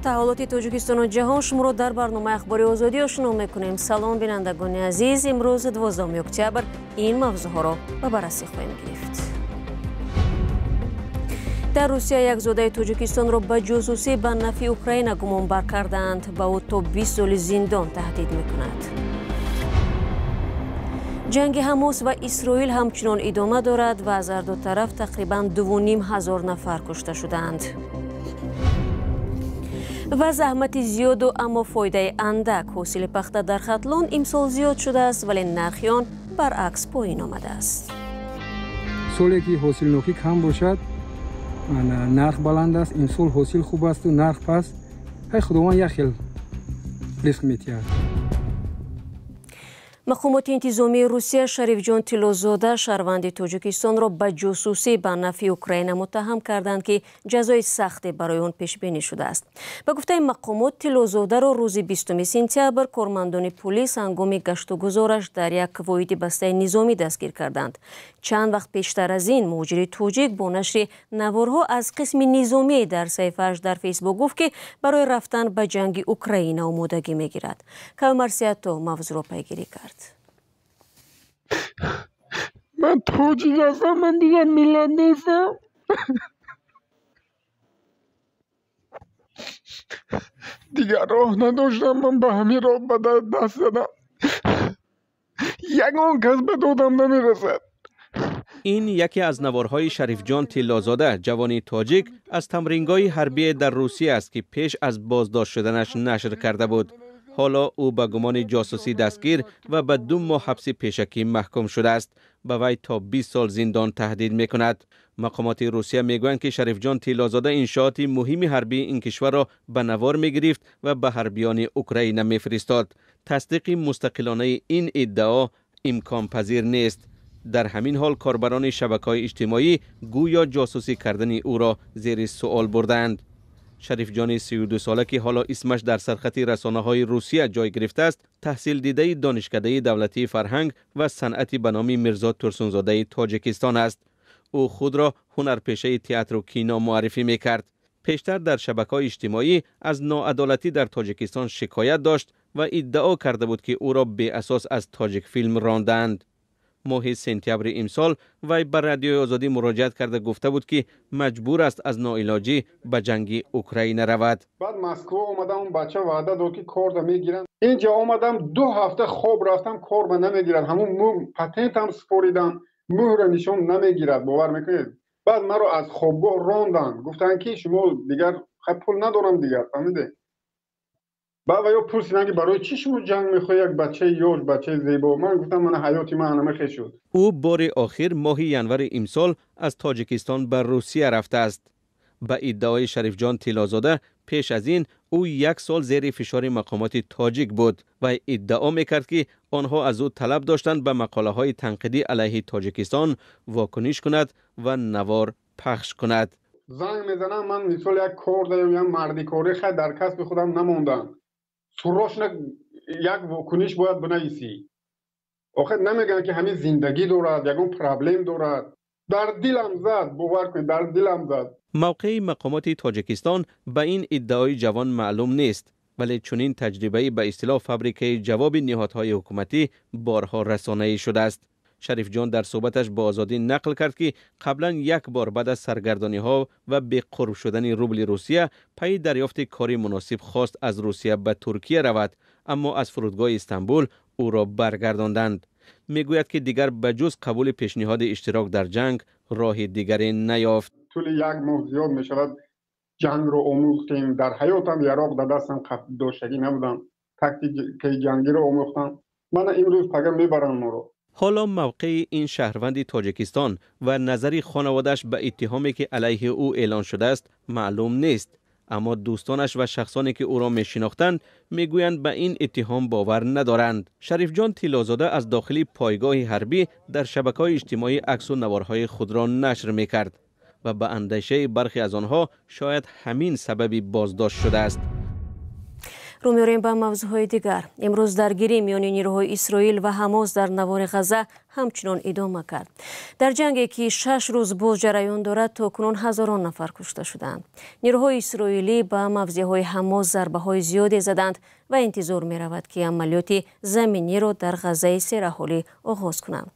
Таҳаввулоти Тоҷикистону ҷаҳон шуморо дар барномаи Ахбори Озодӣ ошно мекунем. Салом, бинандагони азиз. Имрӯз 12 октябр ин мавзӯъҳоро ба баррасӣ хоҳем гирифт. Дар Русия як зодаи Тоҷикистонро ба ҷосусӣ ба нафъи Украина гумонбар кардаанд. Ба ӯ то 20 соли зиндон таҳдид мекунад. Ҷанги Ҳамос ва Исроил ҳамчунон идома дорад ва аз ҳар ду тараф тақрибан 2500 нафар кушта шудаанд. Ва заҳмати зиёду аммо фоидаи андак. Ҳосили пахта дар Хатлон имсол зиёд шудааст, вале нархи он баръакс поин омадааст. Соле ки ҳосилнокӣ кам бошад, нарх баланд аст. Имсол ҳосил хуб асту нарх паст. Ҳай, Худованд як хел ризқ метиҳад. Мақомоти интизомии Русия Шарифҷон Тиллозода, шаҳрванди Тоҷикистонро ба ҷосусӣ ба нафъи Украина муттаҳам карданд, ки ҷазои сахте барои он пешбинӣ шудааст. Ба гуфтаи мақомот, Тиллозодаро рӯзи 20 сентябр кормандони пулис ҳангоми гаштугузораш дар як воҳиди бастаи низомӣ дастгир карданд. Чанд вақт пештар аз ин муҳоҷири тоҷик бо нашри наворҳо аз қисми низомӣ дар саҳифааш дар Фейсбук гуфт, ки барои рафтан ба ҷанги Украина омодагӣ мегирад. Кавмарсиято мавзӯъро пайгирӣ кард. Ман тоҷик ҳастам, ман дигар миллат нестам. Дигар роҳ надоштам, ман ба ҳамин роҳ ба даст задам. Ягон кас ба додам намерасад. Ин яке аз наворҳои Шарифҷон Тиллозода, ҷавони тоҷик, аз тамрингоҳи ҳарбие дар Русия аст, ки пеш аз боздошт шуданаш нашр карда буд. Ҳоло ӯ ба гумони ҷосусӣ дастгир ва ба 2 моҳ ҳабси пешакӣ маҳкум шудааст. Ба вай то 20 сол зиндон таҳдид мекунад. Мақомоти Русия мегӯянд, ки Шарифҷон Тиллозода иншооти муҳими ҳарбии ин кишварро ба навор мегирифт ва ба ҳарбиёни Украина мефиристод. Тасдиқи мустақилонаи ин иддао имконпазир нест. Дар ҳамин ҳол корбарони шабакаҳои иҷтимоӣ гӯё ҷосусӣ кардани ӯро зери суол бурдаанд. Шарифҷони 32 сола, ки ҳоло исмаш дар сархати расонаҳои Русия ҷой гирифтааст, таҳсилдидаи Донишкадаи давлатии фарҳанг ва санъати ба номи Мирзо Турсунзодаи Тоҷикистон аст. Ӯ худро ҳунарпешаи театру кино муаррифӣ мекард. Пештар дар шабакаҳои иҷтимоӣ аз ноадолатӣ дар Тоҷикистон шикоят дошт ва иддао карда буд, ки ӯро беасос аз Тоҷикфилм рондаанд. Моҳи сентябри имсол вай ба Радиои Озодӣ муроҷиат карда гуфта буд, ки маҷбур аст аз ноилоҷӣ ба ҷанги Украина равад. Баъд Москва омадам, он бача ваъда дод, ки корда мегиранд. Инҷа омадам, 2 ҳафта хоб рафтам, корба намегирад. Ҳамун патентам супоридам, мӯҳра нишон намегирад, бовар мекунед? Баъд маро аз хобгоҳ ронданд, гуфтанд, ки шумо дигар пул надорам дигар, фаҳмидед? Баъд ва ё пурсиданд, ки барои чӣ шумо ҷанг мехоҳед, як бачаи ёш, бачаи зебо. Ман гуфтам, мана ҳаёти ман ҳама хел шуд. Ӯ бори охир моҳи январи имсол аз Тоҷикистон ба Русия рафтааст. Ба иддаои Шарифҷон Тиллозода, пеш аз ин ӯ 1 сол зери фишори мақомоти тоҷик буд ва иддао мекард, ки онҳо аз ӯ талаб доштанд ба мақолаҳои танқидӣ алайҳи Тоҷикистон вокуниш кунад ва навор пахш кунад. Занг мезанам, ман мисол як кор даём, як мардикорӣ, хай дар касби худам намондам. Суррошна як вокуниш бояд бинависӣ. Охир намегӯянд, ки ҳамин зиндагӣ дорад, ягон проблем дорад. Дар дилам зад, бовар кунед, дар дилам зад. Мавқеи мақомоти Тоҷикистон ба ин иддаои ҷавон маълум нест, вале чунин таҷрибаи ба истилоҳ фабрикаи ҷавоби ниҳодҳои ҳукуматӣ борҳо расонаӣ шудааст. Шарифҷон дар суҳбаташ бо Озодӣ нақл кард, ки қаблан як бор баъд аз саргардониҳо ва беқурб шудани рубли Русия пайи дарёфти кори муносиб хост аз Русия ба Туркия равад, аммо аз фурудгоҳи Истанбул ӯро баргардонданд. Мегӯяд, ки дигар ба ҷуз қабули пешниҳоди иштирок дар ҷанг роҳи дигаре наёфт. Тӯли 1 моҳ зиёд мешавад ҷангро омӯхтем. Дар ҳаётам яроқ дар дастам доштагӣ набудам. Тактикаи ҷангиро омӯхтам. Мана имрӯз пага мебаранд моро. Ҳоло мавқеи ин шаҳрванди Тоҷикистон ва назари хонаводааш ба иттиҳоме, ки алайҳи ӯ эълон шудааст, маълум нест. Аммо дӯстонаш ва шахсоне, ки ӯро мешинохтанд, мегӯянд ба ин иттиҳом бовар надоранд. Шарифҷон Тиллозода аз дохили пойгоҳи ҳарбӣ дар шабакаҳои иҷтимоӣ аксу наворҳои худро нашр мекард ва ба андешаи бархе аз онҳо шояд ҳамин сабаби боздошт шудааст. Рӯ меорем ба мавзӯъҳои дигар. Имрӯз даргирӣ миёни нирӯҳои Исроил ва Ҳамос дар навори Ғазза Ҳамчунон идома кард. Дар ҷанге, ки 6 рӯз боз ҷараён дорад, то кунун ҳазорон нафар кушта шуданд. Нерӯҳои исроилӣ ба мавзеъҳои Ҳамос зарбаҳои зиёде заданд ва интизор меравад, ки амалиёти заминиро дар Ғаззаи сераҳолӣ оғоз кунанд.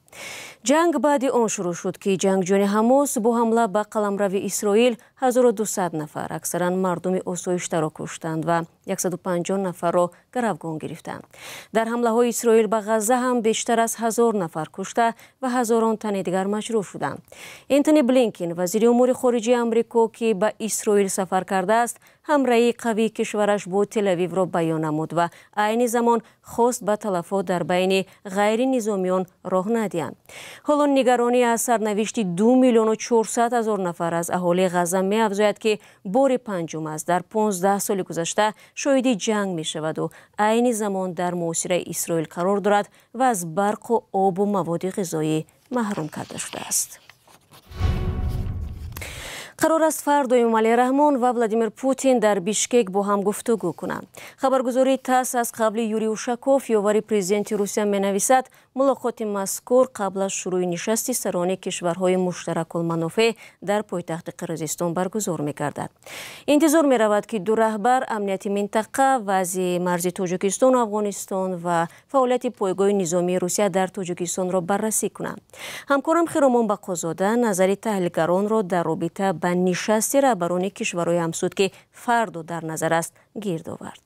Ҷанг баъди он шурӯъ шуд, ки ҷангҷӯёни Ҳамос бо ҳамла ба қаламрави Исроил 1200 нафар, аксаран мардуми осоиштаро, куштанд ва 150 нафарро гаравгон гирифтанд. Дар ҳамлаҳои Исроил ба Ғазза ҳам бештар аз 1000 нафар кушта ва ҳазорон тани дигар маҷрӯҳ шуданд. Энтони Блинкин, вазири умури хориҷии Амрико, ки ба Исроил сафар кардааст, ҳамроҳии қавии кишвараш бо Телавивро баён намуд ва айни замон хост, ба талафот дар байни ғайринизомиён роҳ надиҳанд. Ҳоло нигаронӣ аз сарнавишти 2 400 000 нафар аз аҳолии Ғазза меафзояд, ки бори панҷум аст дар 15 соли гузашта шоҳиди ҷанг мешаваду айни замон дар муҳосираи Исроил қарор дорад ва аз барқу обу маводи ғизоӣ маҳрум карда шудааст. Қарор аст фардо Эмомалӣ Раҳмон ва Владимир Путин дар Бишкек бо ҳам гуфтугӯ кунанд. Хабаргузории ТАСС аз қавли Юрий Ушаков, ёвари президенти Русия, менависад, мулоқоти мазкур қабл аз шурӯъи нишасти сарони кишварҳои муштаракулманофеъ дар пойтахти Қирғизистон баргузор мегардад. Интизор меравад, ки ду раҳбар амнияти минтақа, вазъи марзи Тоҷикистону Афғонистон ва фаъолияти пойгоҳи низомии Русия дар Тоҷикистонро баррасӣ кунанд. Ҳамкорам Хиромон Бақозода назари таҳлилгаронро дар робита ба нишасти раҳбарони кишварҳои ҳамсуд, ки фардо дар назар аст, гирд овард.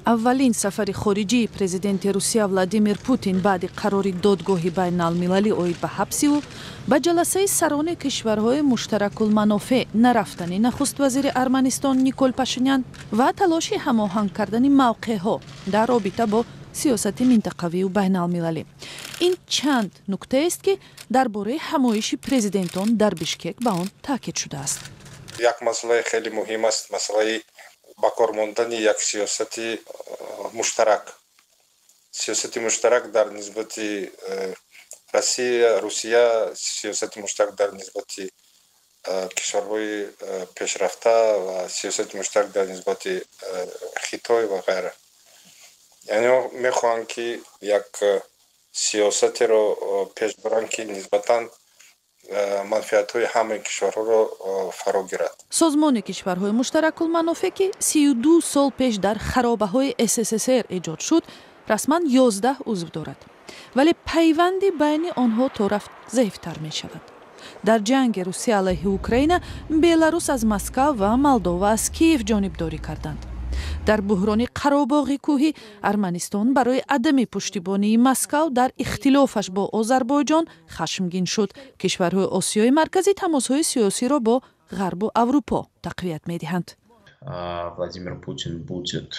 Аввалин сафари хориҷии президенти Русия Владимир Путин баъди қарори додгоҳи байналмилалӣ оид ба ҳабси ӯ, ба ҷаласаи сарони кишварҳои муштаракулманофеъ нарафтани нахуствазири Арманистон Никол Пашинян ва талоши ҳамоҳанг кардани мавқеъҳо дар робита бо сиёсати минтақавию байналмилалӣ, ин чанд нуктаест, ки дар бораи ҳамоиши президентон дар Бишкек ба он таъкид шудааст. Як масъалаи хеле муҳим аст, масъалаи ба кор мондани як сиёсати муштарак, сиёсати муштарак дар нисбати Русия, сиёсати муштарак дар нисбати кишварҳои пешрафта ва сиёсати муштарак дар нисбати Хитой ва ғайра. Яъне мехоҳанд, ки як сиёсатеро пеш баранд, ки нисбатан манфиатҳои ҳамаи кишварҳоро фаро гирад. Созмони кишварҳои муштаракулманофеъ, ки 32 сол пеш дар харобаҳои СССР эҷод шуд, расман 11 узв дорад, вале пайванди байни онҳо то рафт заифтар мешавад. Дар ҷанги Русия алайҳи Украина Беларус аз Москав ва Молдова аз Киев ҷонибдорӣ карданд. Дар буҳрони Қаробоғи Кӯҳӣ Арманистон барои адами пуштибонии Москав дар ихтилофаш бо Озарбойҷон хашмгин шуд. Кишварҳои Осиёи Марказӣ тамосҳои сиёсиро бо Ғарбу Аврупо тақвият медиҳанд. Владимир Путин будет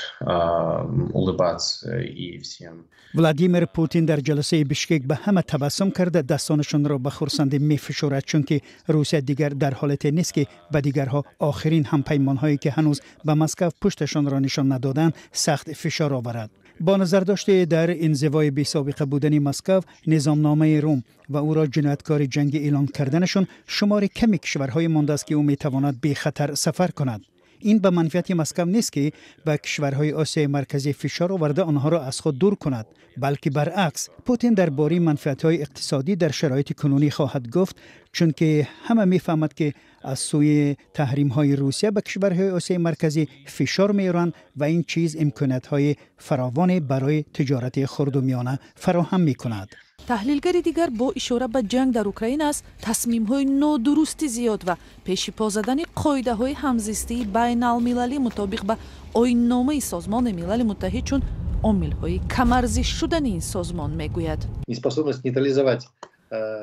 улыбаться и всем. Владимир Путин дар ҷаласаи Бишкек ба ҳама табассум карда, дастонашонро ба хурсандӣ мефишорад, чунки Русия дигар дар ҳолате нест, ки ба дигарҳо, охирин ҳампаймонҳое, ки ҳанӯз ба Москав пушташонро нишон надоданд, сахт фишор оварад. Бо назардошти дар инзивои бесобиқа будани Москав, низомномаи Рум ва ӯро ҷинояткори ҷангӣ эълон карданашон, шумори ками кишварҳое мондааст, ки ӯ метавонад бехатар сафар кунад. Ин ба манфиати Москав нест, ки ба кишварҳои Осиёи Марказӣ фишор оварда, онҳоро аз худ дур кунад, балки баръакс, Путин дар бораи манфиатҳои иқтисодӣ дар шароити кунунӣ хоҳад гуфт, чунки ҳама мефаҳмад, ки аз сӯи таҳримҳои Русия ба кишварҳои Осиёи Марказӣ фишор меоранд ва ин чиз имкониятҳои фаровоне барои тиҷорати хурду миёна фароҳам мекунад. Таҳлилгари дигар бо ишора ба ҷанг дар Украина аз тасмимҳои нодурусти зиёд ва пеши по задани қоидаҳои ҳамзистии байналмилалӣ мутобиқ ба оинномаи Созмони Милали Муттаҳид чун омилҳои камарзиш шудани ин созмон мегӯяд. Неспособность нейтрализовать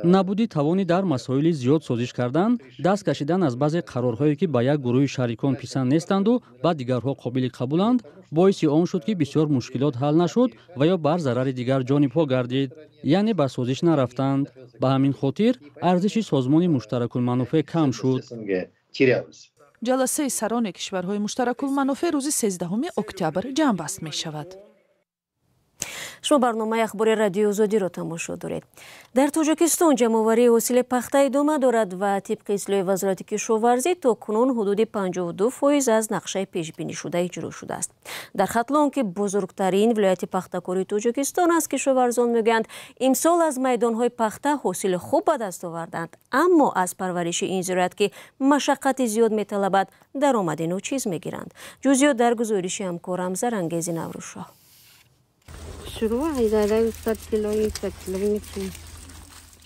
Набуди тавони дар масоили зиёд созиш кардан, даст кашидан аз баъзе қарорҳое, ки ба як гурӯҳи шарикон писанд нестанду ба дигарҳо қобили қабуланд, боиси он шуд, ки бисёр мушкилот ҳал нашуд ва ё бар зарари дигар ҷонибҳо гардид, яъне ба созиш нарафтанд. Ба ҳамин хотир арзиши созмони муштаракулманофеъ кам шуд. Ҷаласаи сарони кишварҳои муштаракулманофеъ рӯзи 13 октябр ҷамъбаст мешавад. Шумо барномаи ахбори Радиои Озодиро тамошо доред. Дар Тоҷикистон ҷамъоварии ҳосили пахта идома дорад ва тибқи ислоҳи Вазорати кишоварзӣ то кунун ҳудуди 52% аз нақшаи пешбинишуда иҷро шудааст. Дар Хатлон, ки бузургтарин вилояти пахтакории Тоҷикистон аст, кишоварзон мегӯянд, имсол аз майдонҳои пахта ҳосили хуб ба даст оварданд, аммо аз парвариши ин зироат, ки машаққати зиёд металабад, даромади ночиз мегиранд. Ҷузъиёт дар гузориши ҳамкорам Зарангези Наврӯзшоҳ.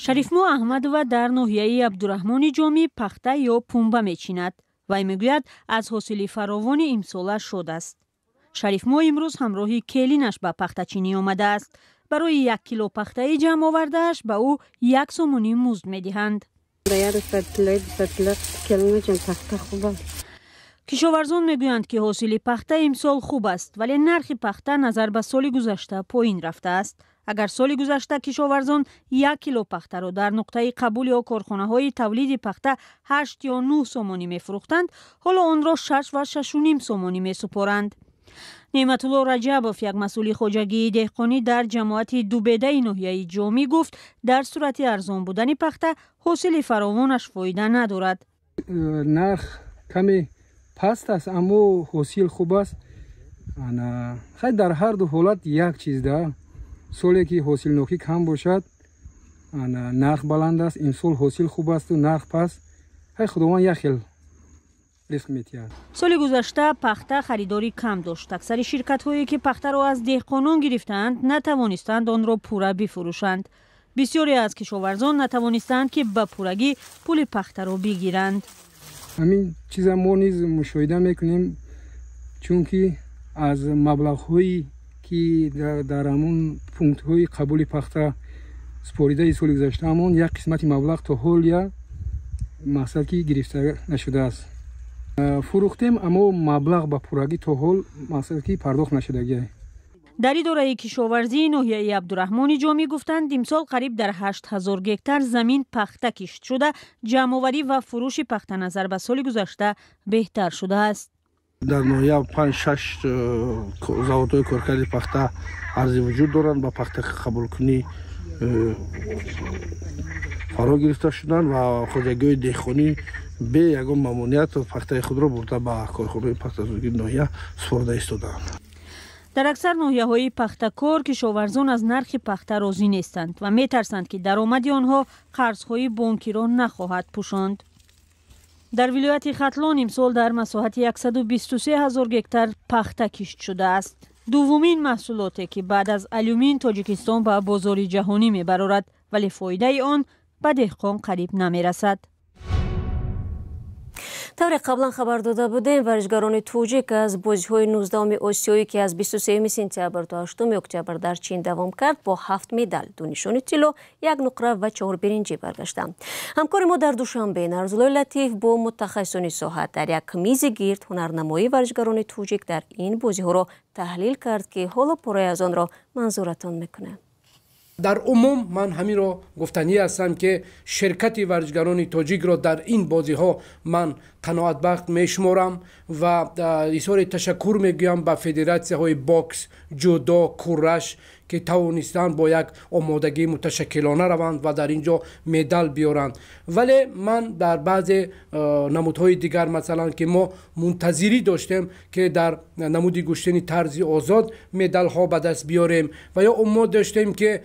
Шарифмо Аҳмадова дар ноҳияи Абдураҳмони Ҷомӣ пахта ё пумба мечинад. Вай мегӯяд, аз ҳосили фаровони имсола шод аст. Шарифмо имрӯз ҳамроҳи келинаш ба пахтачинӣ омадааст. Барои 1 кило пахтаи ҷамъ овардааш ба ӯ 1 сомонӣ музд медиҳанд. Кишоварзон мегӯянд, ки ҳосили пахта имсол хуб аст, вале нархи пахта назар ба соли гузашта поин рафтааст. Агар соли гузашта кишоварзон 1 кило пахтаро дар нуқтаи қабул ё корхонаҳои тавлиди пахта 8 ё 9 сомонӣ мефурӯхтанд, ҳоло онро 6 ва 6,5 сомонӣ месупоранд. Неъматулло Раҷабов, як масъули хоҷагии деҳқонӣ дар ҷамоати Дубедаи ноҳияи Ҷомӣ, гуфт, дар сурати арзон будани пахта ҳосили фаровонаш фоида надорад. Нарх каме паст аст, аммо ҳосил хуб аст. Хай, дар ҳар ду ҳолат як чиз да. Соле ки ҳосилнокӣ кам бошад, нарх баланд аст. Имсол ҳосил хуб асту нарх паст. Хай, Худованд як хел ризқ метиҳад. Соли гузашта пахта харидорӣ кам дошт. Аксари ширкатҳое, ки пахтаро аз деҳқонон гирифтаанд, натавонистанд онро пурра бифурӯшанд. Бисёре аз кишоварзон натавонистанд, ки ба пуррагӣ пули пахтаро бигиранд. Ҳамин чиза мо низ мушоҳида мекунем, чунки аз маблағҳое ки дар ҳамон пунктҳои қабули пахта супоридаи соли гузашта, ҳамон як қисмати маблағ то ҳолия мақсад ки гирифта нашудааст. Фурӯхтем, аммо маблағ ба пуррагӣ то ҳол мақсад ки пардохт нашудагӣ. Дар идораи кишоварзии ноҳияи Абдураҳмони Ҷомӣ гуфтанд, имсол қариб дар 8000 гектар замин пахта кишт шуда, ҷамъоварӣ ва фурӯши пахта назар ба соли гузашта беҳтар шудааст. Дар ноҳия 5-6 заводҳои коркарди пахта арзи вуҷуд доранд, ба пахта қабулкунӣ фаро гирифта шуданд ва хоҷагиҳои деҳқонӣ бе ягон мамоният пахтаи худро бурда ба корхонаҳои пахтасозии ноҳия супорида истодаанд. Дар аксар ноҳияҳои пахтакор кишоварзон аз нархи пахта розӣ нестанд ва метарсанд, ки даромади онҳо қарзҳои бонкиро нахоҳад пӯшонд. Дар вилояти Хатлон имсол дар масоҳати 123 000 гектар пахта кишт шудааст. Дуввумин маҳсулоте, ки баъд аз алюмин Тоҷикистон ба бозори ҷаҳонӣ мебарорад, вале фоидаи он ба деҳқон қариб намерасад. Тавре қаблан хабар дода будем, варзишгарони тоҷик аз бозиҳои 19-уми Осиёӣ, ки аз 23 сентябр то 8 октябр дар Чин давом кард, бо 7 медал, 2 нишони тилло, 1 нуқра ва 4 биринҷӣ баргаштанд. Ҳамкори мо дар Душанбе Нарзуллои Латиф бо мутахассисони соҳа дар як мизи гирд ҳунарнамоии варзишгарони тоҷик дар ин бозиҳоро таҳлил кард, ки ҳоло пораи аз онро манзуратон мекунем. Дар умум ман ҳаминро гуфтанӣ ҳастам, ки ширкати варзишгарони тоҷикро дар ин бозиҳо ман қаноатбахт мешуморам ва изҳори ташаккур мегӯям ба федератсияҳои бокс, ҷудо, кураш, ки тавонистанд бо як омодагии муташаккилона раванд ва дар ин ҷо медал биёранд. Вале ман дар баъзе намудҳои дигар, масалан, ки мо мунтазирӣ доштем, ки дар намуди гӯштини тарзи озод медалҳо ба даст биёрем ва ё умед доштем, ки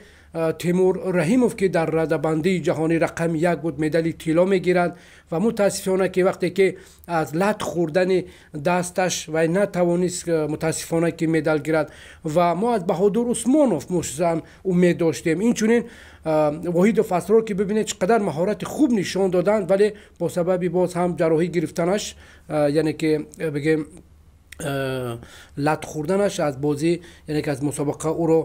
Тимур Раҳимов, ки дар радабандии ҷаҳонӣ рақами 1 буд, медали тилло мегирад ва мутаассифона, ки вақте ки аз лат хӯрдани дасташ вай натавонист, мутаассифона, ки медал гирад. Ва мо аз Баҳодур Усмонов мушзан умед доштем. Инчунин Воҳидов Асрор, ки бибинед чӣ қадар маҳорати хуб нишон доданд, вале бо сабаби боз ҳам ҷарроҳӣ гирифтанаш, яъне ки бигем лат хӯрданаш аз бозӣ, яъне ки аз мусобиқа ӯро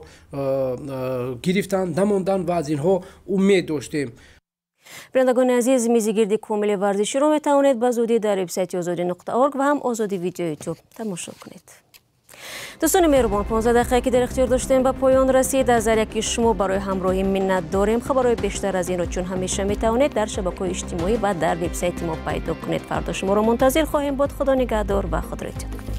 гирифтанд, намонданд ва аз инҳо умед доштем. Бинандагони азиз, мизи гирди комили варзиширо метавонед ба зудӣ дар вебсайти озодӣ.орг ва ҳам Озодӣ видео ютуб тамошо кунед. Дӯстони меҳрубон, 15 дақиқае ки дар ихтиёр доштем ба поён расид. Аз ҳар яки шумо барои ҳамроҳӣ миннат дорем. Хабарҳои бештар аз инро чун ҳамеша метавонед дар шабакаҳои иҷтимоӣ ва дар вебсайти мо пайдо кунед. Фардо шуморо мунтазир хоҳем буд. Худо нигаҳдор ва худро эҳтиёт кунед.